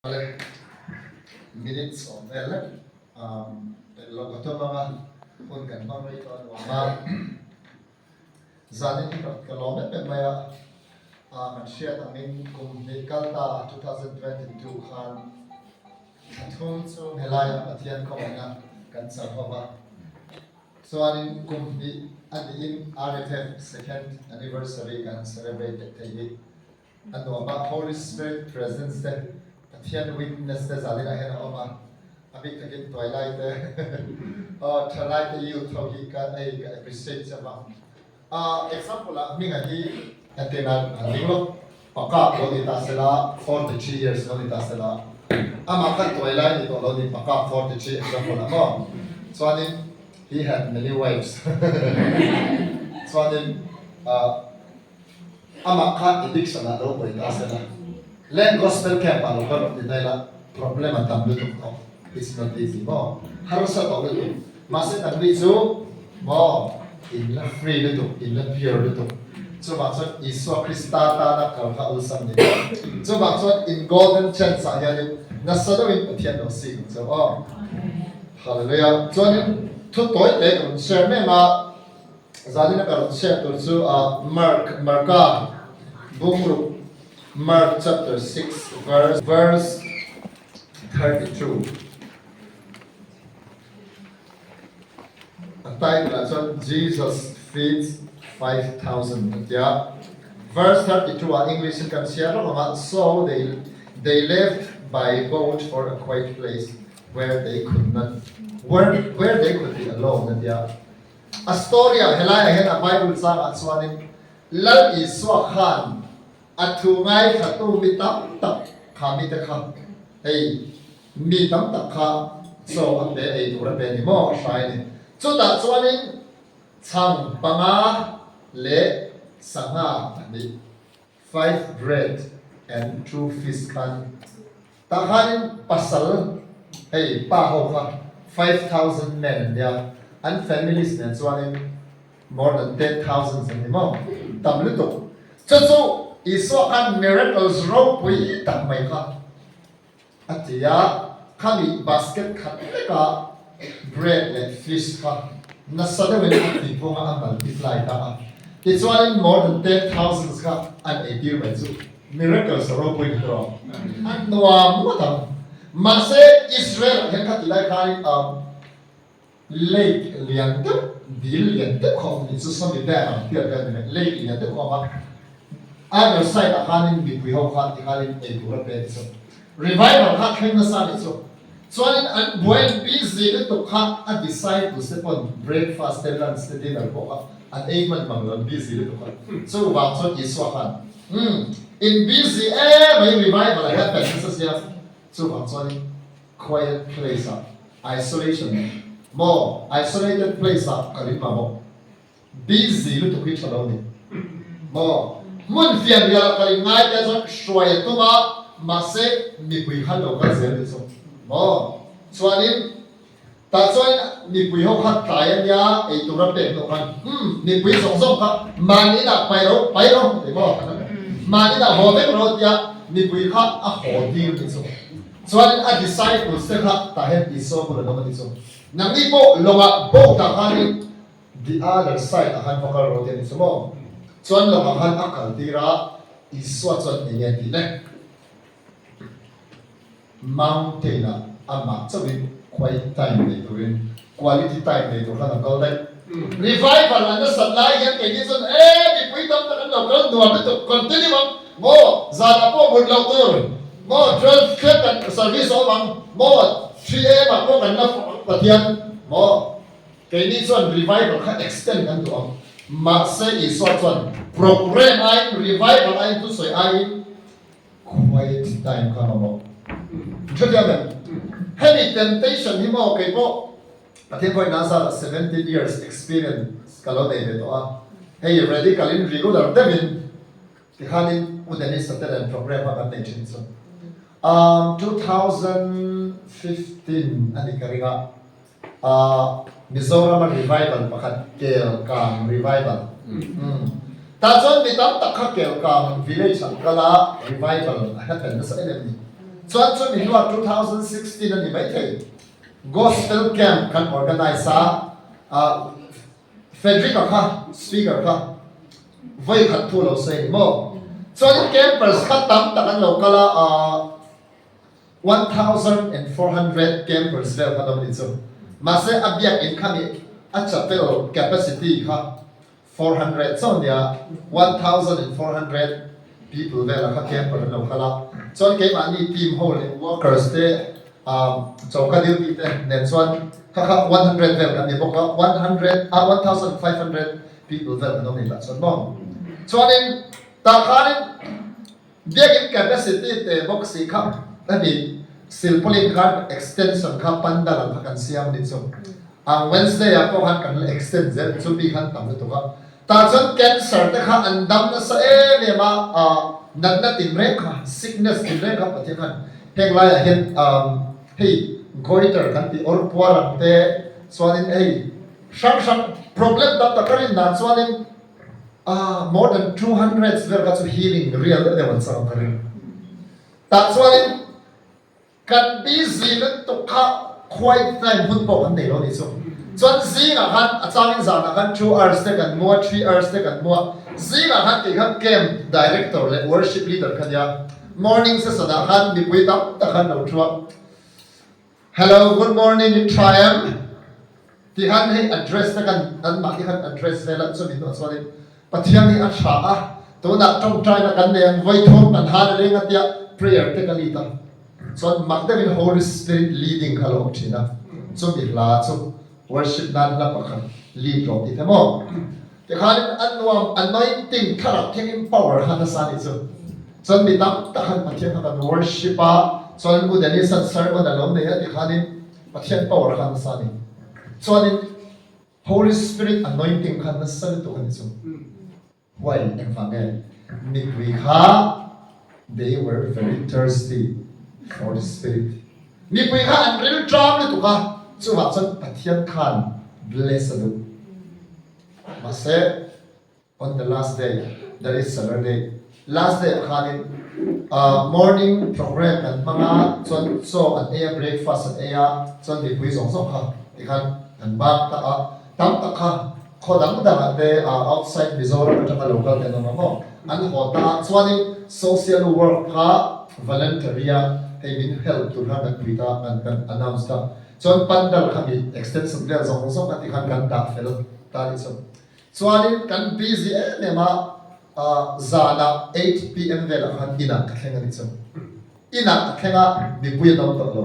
Awle, minute sawm vel lek pelh loh ka tum ang a, hun kan hmang rei tawh a nuam a, zanin hi ka lawm em em mai a, kan hriat angin kum hnih kal ta 2022 khan thla thum chu helaiah Pathian khawngaihna kan chal ho va, chuanin kum hnih a nihin RFF second anniversary kan celebrate leh thei hi. A nuam a, Holy Spirit presence te, Pathian witness te zalin ah hian a awm a, a bik takin tuailai te, aw thalai te youth ho hi ka ei ka appreciate chauh a. Ah example ah hminga hi entirna an ding lawk, paka lo ni ta sela 43 years lo ni ta sela, amah kha tuailai ni tawh lo ni paka 43 example ah maw, chuanin he had many wives chuanin ah. Amah kha addiction ah lo buai ta sela, Land Gospel Camp ah lo kal rawh ti daih la, problem a tam lutuk tawh, it's not easy maw, harsa tawh lutuk, mahse kan nih chu maw in la free lutuk, in la pure lutuk, chuvang chuan Isua Krista tana kal kha awlsam ni maw, chuvang chuan in golden chance ah hianin nasa deuhin Pathian lo sik ang cheu aw. Hallelujah. Chuanin thu tawi te ka rawn share mek a. Zanin a ka rawn chhiat tur chu Mark, Marka bungruk, Mark chapter 6 verse verse 32. A title ah chuan Jesus feeds 5,000 a tia. Verse 32 ah English in kan chhiar rawk ang a, So they they left by boat for a quiet place where they could not where where they could be alone a tia. A story ah helai ah hian a Bible chang ah chuanin Lal Isua khan a thu ngaithlatu mi tam tak kha mite kha hei mi tam tak kha chaw a pe ei tur a pe ni maw a hrai a ni. Chutah chuanin chhang panga leh sangha pahnih, five bread and two fish khan Tah khanin pasal hei pa ho kha 5,000 men an nia, an families nen chuanin more than 10,000 an ni maw? Tam lutuk. Chu chu Isua khan miracles ropui tak mai kha a ti a, khami basket khat veka bread leh fish kha nasa deuhin a ti phung a, a multiply ta a. Tichuanin more than 10,000 kha an eitir mai chu. Miracles a ropui ni tawh a nuam ngawt ang. Mahse Israel ah hian kha ti lai khanin um lake lian deuh dil lian deuh kha awm ni chu sawmi dam ang tiat vel ni mai lake lian deuh kha awm a other side ah khanin mipui ho khan ti khanin ei tur a pe ti chu revival kha thleng nasa ni chu chuanin an buai an busy lutuk kha a disciples te pawn breakfast te lunch te dinner pawh kha an ei hman mang lo an busy lutuk a chuvang chuan Isua khan Umm, in busy em mai revival ah hian kan nasa sia, chuvang chuanin quiet place ah isolation maw isolated place ah ka ring mamawh, busy lutuk hi tha lo ni maw, hmun fian rial ah ka ring ngai te chuan hruai a tum a mahse mipui khan lo kal zel ni chu maw, chuanin Tah chuan mipui ho kha tlai a nia, ei tur a pek hnawh khan, Umm, mipui zawng zawng kha mahni inah pai ro, pai ro ti maw? Mahni inah haw vek ro tia mipui kha a haw tir ni chu. Chuanin a disciples te kha tah hian Isua bul an awm a ni chu. Nangni pawh lawngah boat ah khanin the other side ah khan va kal ro tia ni chu maw? Chuan lawngah khan a kal tir a, Isua chuan eng nge a tih le? Mountain ah amah chauhin quiet time nei turin quality time nei tur khan a kal daih. Revival an nasat lai hian keini chuan e mipui tam tak an lo kal nuam lutuk continue ang maw zanah pawh mut loh tur maw 12 thleng kan service a awm ang maw 3 am ah pawh kan la fawh ang Pathian maw keini chuan revival kha extend kan duh ang mahse Isua chuan program aiin revival aiin thusawi aiin Quiet time kha mamawh. Hrethiam em? Hemi temptation hi maw kei pawh Pathian pawhin a zat ah 17 years experience ka lo nei ve tawh a, hei radical in regular deuhin tikhanin U Dennis a te nen program kha kan nei thin chu. Um 2015 a ni ka ring a, Ah Mizoram a revival pakhat Kelkang revival umm tah chuan mi tam tak kha Kelkang village an kal a revival a happen nasa em em ni. Chuan chumi hnuah 2016 a ni maithei Gospel Camp kan organise a, Frederick-a kha speaker kha vawi khat thu lo sawi a ni maw? Chuanin campers kha tam tak an lo kal a, 1400 campers vel kha an awm a ni chu. Mahse a biakin kha nih a chapel capacity kha 400 chauh a nia, 1400 people velah kha camper an lo kal a. Chuan keimahni team ho leh workers te choka duty te nen chuan kha kha 100 vel kan ni bawk a, 100 ah 1500 people vel kan awm ni lah chuan maw. Chuanin tah khanin biakin capacity te bawk si kha hemi silpaulin khan extension kha pandal ang kha kan siam a ni chu. Ang Wednesday ah pawh khan kan la extend zel chu mi khan tam lutuk a. Tah chuan cancer te kha an dam nasa em em a, natna tinreng kha, sickness tinreng kha Pathian khan heng laiah hian hei goiter kan tih or puar ang te chuanin hei hrang hrang problem tam tak a rin dan chuanin more than 200 vel kha chu healing real deuh deuh an chang ka ring. Tah chuanin Kan busy lutuk kha quiet time hun pawh kan nei lo a nih chu. Chuan zingah khan a changin zanah khan 2 hours te kan mu a, 3 hours te kan mu a. Zingah khan kei khan camp director leh worship leader kha nia. Morning session ah khan mipui tam tak khan lo thu a. Hello, good morning in tha em? Ti khan hei address te kan anmahni khan address vel a, chumi hnuah chuanin Pathian hi a tha a, tunah tawngtaina kan nei ang, vawithawm kan han a reng a tia prayer te ka lead a, chuan mak deuhin Holy Spirit leading kha a lo awm thin a, chumi hla chu worship nan hla pakhat lead rawh tih te maw? Tikhanin a nuam anointing thlarau thiangin power kha nasa a nih chu. Chuan mi tam tak khan Pathian kha kan worship a, chuan U Dennis-a'n sermon a lo nei a tikhanin Pathian power kha nasa a ni. Chuanin Holy Spirit anointing kha nasa lutuk a ni chu. Why? Engvang nge? Mipui kha they were very thirsty for the Spirit. Mipui kha an rilṭam lutuk a, chuvah chuan Pathian khan bless a duh. Mahse, On the last day, that is Saturday, last day ah khanin morning program kan hmang a, chuan chaw an ei a, breakfast an ei a, chuan mipui zawng zawng kha tikhan kan bak ta a, tam tak kha khaw dang dangah te outside Mizoram atanga lo kal te an awm ang aw, an haw ta a, chuanin social work kha voluntary a hei min help tur khan kan pui ta a, kan announce ta, chuan pandal kha mi extension vel zawng zawng kha tikhan kan dah fel ta a nih chu. Chuanin kan busy em em a, zanah 8 pm velah khan inah ka thleng a ni chu. Inah ka thleng a, mipui an awm tawh lo.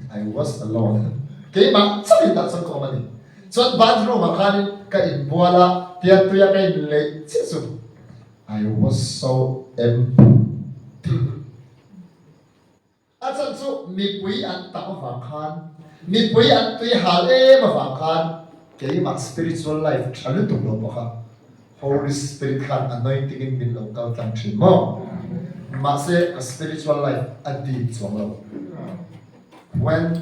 I was alone. Keimah chauhin tah chuan ka awm a ni. Chuan bathroom ah khanin ka inbual a, tiantuia ka inleih chiah chu I was so empty. A chhan chu mipui an tam avang khan, mipui an tui hal em avang khan keimah spiritual life tha lutuk lo bawk a, Holy Spirit khan anointing in min lo kal tlang thin maw? Mahse ka spiritual life a deep chuang lo. When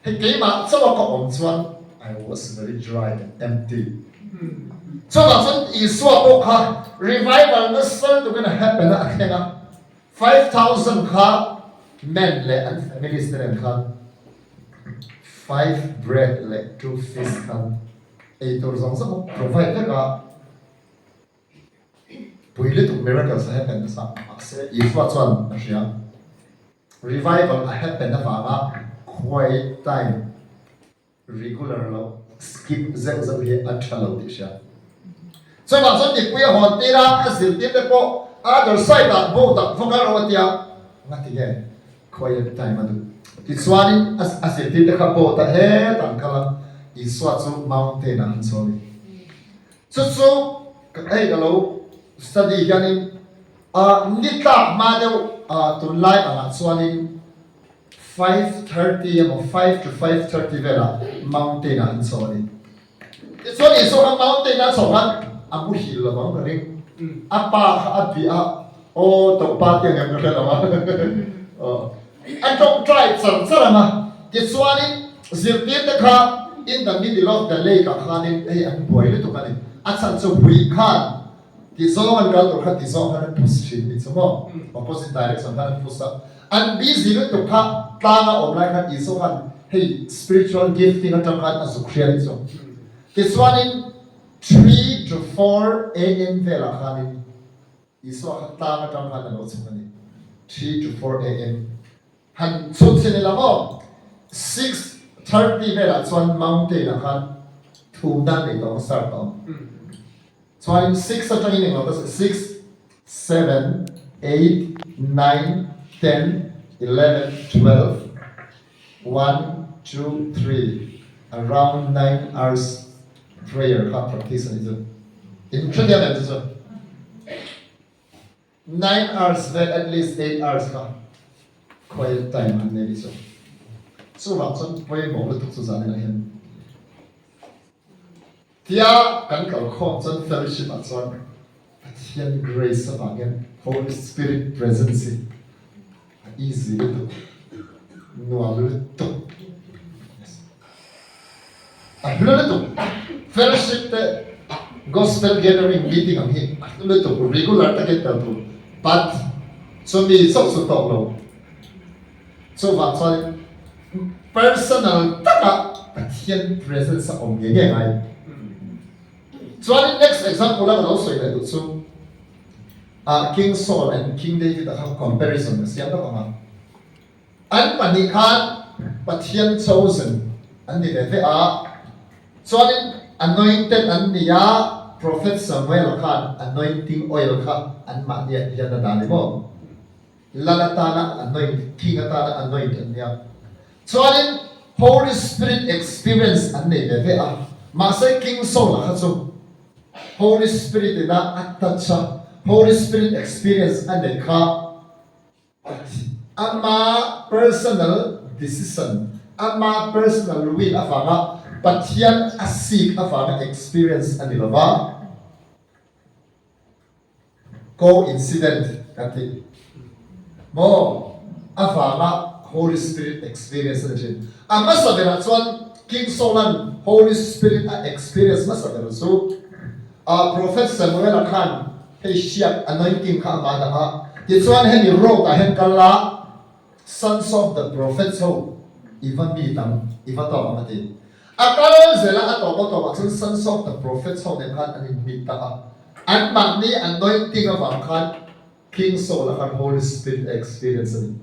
hei keimah chauh a ka awm chuan I was very dry and empty. Chuvang chuan Isua pawh kha revival nasa lutukin a happen a, a thleng a. 5000 kha men leh an families te nen khan five bread leh two fish khan ei tur zawng zawng provide vek a, pui lutuk miracles a happen nasa mahse Isua chuan a hria revival a happen avanga quiet time Regular lo skip zeuh zeuh hi a tha lo tih hria. Chuvang chuan mipui a hawn tir a, a zirtir te pawh other side ah boat ah va kal rawh a tia, ngati nge quiet time a duh. Tichuanin a zirtir te kha boat ah hetah an kal a, Isua chu mountain ah an chho a ni. Chu chu hei ka lo study hianin ni tlak hma deuh tunlai angah chuanin 5:30 emaw 5 to 5:30 velah mountain ah an chho a ni. Tichuan Isua kha mountain a chho khan a muhil lo vang ka ring. A pa kha a bih a, aw toh pa tiang em ka hre lo a. A tawngtai char char ang a. Tichuanin zirtir te kha in the middle of the lake ah khanin hei an buai lutuk a ni. A chhan chu hui khan Ti zawng an kal tur kha ti zawng khan an push thin ni chu maw? Opposite direction khan an push a. An busy lutuk kha tlanga awm lai khan Isua khan hei spiritual gifting atang khan a zuk hria ni chu. Tichuanin 3 to 4 am velah khanin Isua kha tlang atang khan a lo chhuk a ni. 3 to 4 am han chhut chhin ila maw 6:30 velah chuan mountain ah khan thum dan nei tawh ang start tawh ang. Chuanin 6 atangin englo ka sawi 6, 7, 8, 9, 10, 11, 12, 1, 2, 3 around 9 hours prayer kha practice a ni chu. In hrethiam em chu chu? 9 hours vel at least 8 hours kha quiet time an nei ni chu. Chuvang chuan pawimawh lutuk chu zanin ah hian Tia kan kalkhawm chuan fellowship ah chuan Pathian grace avangin Holy Spirit presence hi a easy lutuk, nuam lutuk, yes, a hlu lutuk. Fellowship te gospel gathering meeting ang hi a hlu lutuk, regular takin tel tur, but chumi chauh chu tawk lo. Chuvang chuan personal taka Pathian presence a awm ngei ngei ngai. Chuanin next example a ka lo sawi leh duh chu ah King Saul and King David a kha comparison ka siam lawk ang a. An pahnih khan Pathian chosen an ni ve ve a, chuanin anointed an ni a, Prophet Samuel khan anointing oil kha anmahniah hian a dah ni maw? Lal atana anoint, King atana anoint an nia. Chuanin Holy Spirit experience an nei ve ve a, mahse King Saul-a kha chu Holy Spirit ina a touch a, Holy Spirit experience a nei kha ama personal decision, ama personal will avanga Pathian a seek avanga experience a ni lova. Coincident kan tih maw? Avanga Holy Spirit experience a ni thin. A hmasa berah chuan King Saul-a'n Holy Spirit a experience hmasa ber chu a Prophet Samuel-a khan hei hriat anointing kha amah dang a, tichuan hemi road ah hian kal la, Sons of the Prophets ho i va meet ang, i va tawk ang a ti. A kal zel a, a tawp a tawpah chuan Sons of the Prophets ho nen khan an in meet ta a. Anmahni anointing avang khan King Saul-a khan Holy Spirit a experience a ni.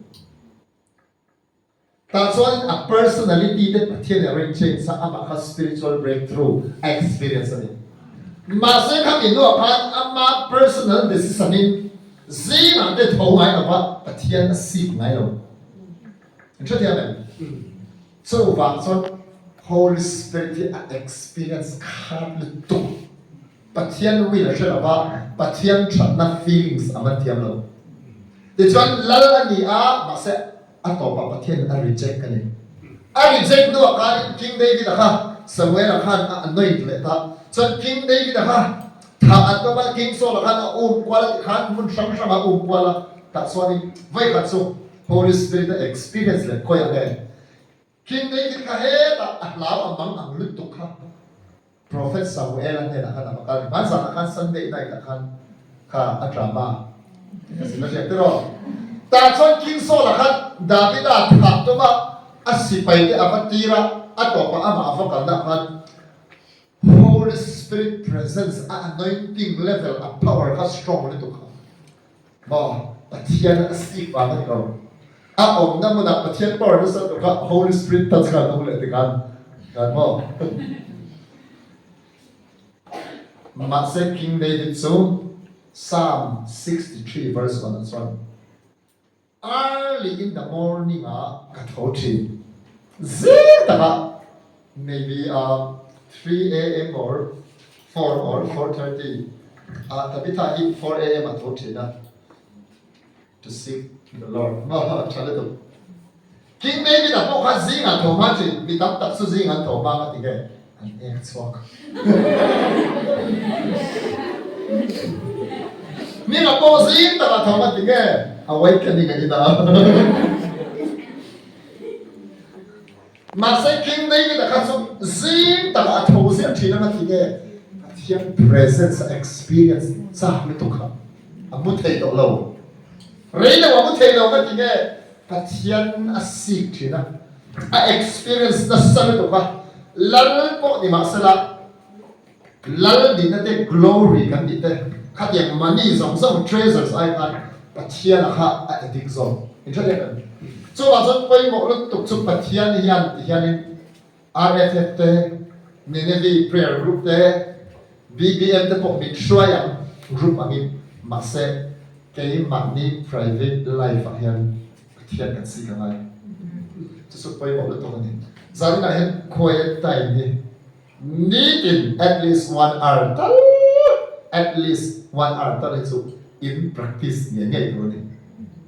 Tah chuan a personality te Pathian a rain change a, amah kha spiritual breakthrough a experience a ni. Mahse khami hnuah khan ama personal decision in Zingah te tho ngai lo va, Pathian a sik ngai lo. In hrethiam em? Chuvang chuan Holy Spirit hi a experience khat lutuk. Pathian will a hre lo va, Pathian thatna feelings a man thiam lo. Tichuan Lal a ni a, mahse a tawpah Pathian a reject a ni. A reject hnuah khanin King David-a kha Samuel-a khan a anoint leh ta. Chuan King David-a kha thah an tum a, King Saul-a khan a um kual a tikhan hmun hrang hrangah a um kual a, tah chuanin vawikhat chu Holy Spirit-a experience leh khawiah nge King David kha hetah a hlau a mang ang lutuk kha Prophet Samuel-a hnenah khan a va kal. Hmanzanah khan Sunday night-ah khan kha a drama a zin a hriat tiraw? Tah chuan King Saul-a khan Davida thah tuma a sipaite a va tir a, a tawpah amah a va kalna khan Holy Spirit presence a anointing level a power kha strong lutuk kha. Maw? Pathian a sik vang a ni lo. A awmna hmunah Pathian power nasa tuk kha Holy Spirit touch kha an awm leh tikhan kan maw? Mahse King David chu Psalm 63 verse 1 ah chuan Early in the morning ah ka tho thin. Zing takah maybe 3 am or 4 or 4:30 ah Tabitha hi 4 am a tho thin a to seek the Lord. Maw tha lutuk. King David a pawh kha zing ah tho hma thin. Mi tam tak chu zing an tho hma nga ti nge an ek chhuak. Mi ka pawh zing takah tho nga ti nge awakening a ni ta. Mahse King David a kha chu zing takah a tho ziah thin a nga ti nge Pathian presence a experience chak lutuk kha a mu thei tawh lo. Rei lo a mu thei lo nga ti nge. Pathian a seek thin a, a experience nasa lutuk a, Lal pawh ni mahsela Lal nihna te glory kan tih te khatiang money zawng zawng treasures ai khan Pathian a kha a addict zawk in hre leh em? Chuvang chuan pawimawh lutuk chu Pathian hian ti hianin RFF te, Nineveh Prayer Group te, BBM te pawh min hruai ang group angin mahse keimahni private life ah hian Pathian kan si ka ngai. Chu chu pawimawh lutuk a ni. Zaninah hian quiet time hi nitin at least one hour tal at least one hour tal hi chu in practice ngei ngei tur a ni.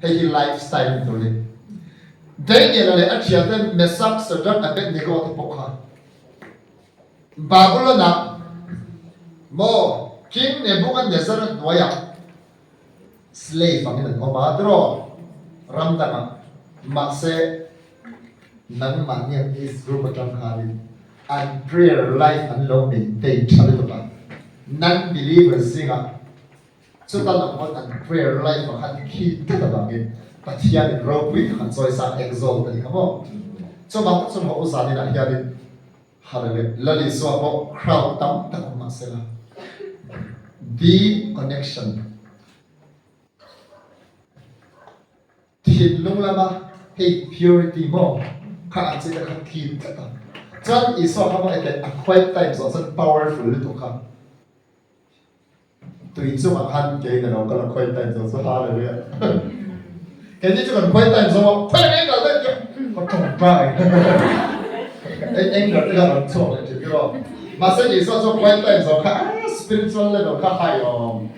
Hei hi lifestyle ni tur a ni. Daniel-a leh a thiante Mesak, Sadrak, Abednego te pawh kha Babulon-ah maw King Nebuchadnezzar-a hnuaiah slave angin an awm a, tiraw? Ram dangah. Mahse, nangmahni an age group atang khanin an prayer life an lo maintain tha lutuk a, non-believers zingah Chuta lam pawn an prayer life ah khan khi tlat avangin Pathian in ropui tak an chawisang exalt a ni kha maw? Chuvang tak chuan haw u zanin ah hianin Hallelujah Lal Isua pawh crowd tam tak awm mahsela deep connection thinlung lama hei purity maw kha ang chi te kha thin tlat a chuan Isua kha maw ete a quiet time zawh chuan powerful lutuk kha. Tui chungah khan kei na lo kal a khawi time zo chu hallelujah. Kei ni chu kan khawi time zo a khawi ang engkal daih chu ka tawngtai. Eng engkal te kha rawn chhuak leh thin tiraw. Mahse Isua chu khawi time zo kha spiritual level kha high awm.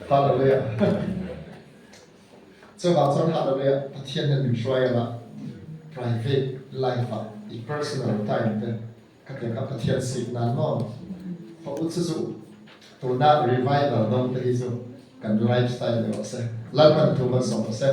Hallelujah. Chuvang chuan hallelujah Pathian hian min hruai anga private life ah i personal time te Khatiang kha Pathian sik nan maw? Fa u chu chu tuna revival dawng te hi chu kan lifestyle ni rawh se. Lalpan thu malsawm rawh se.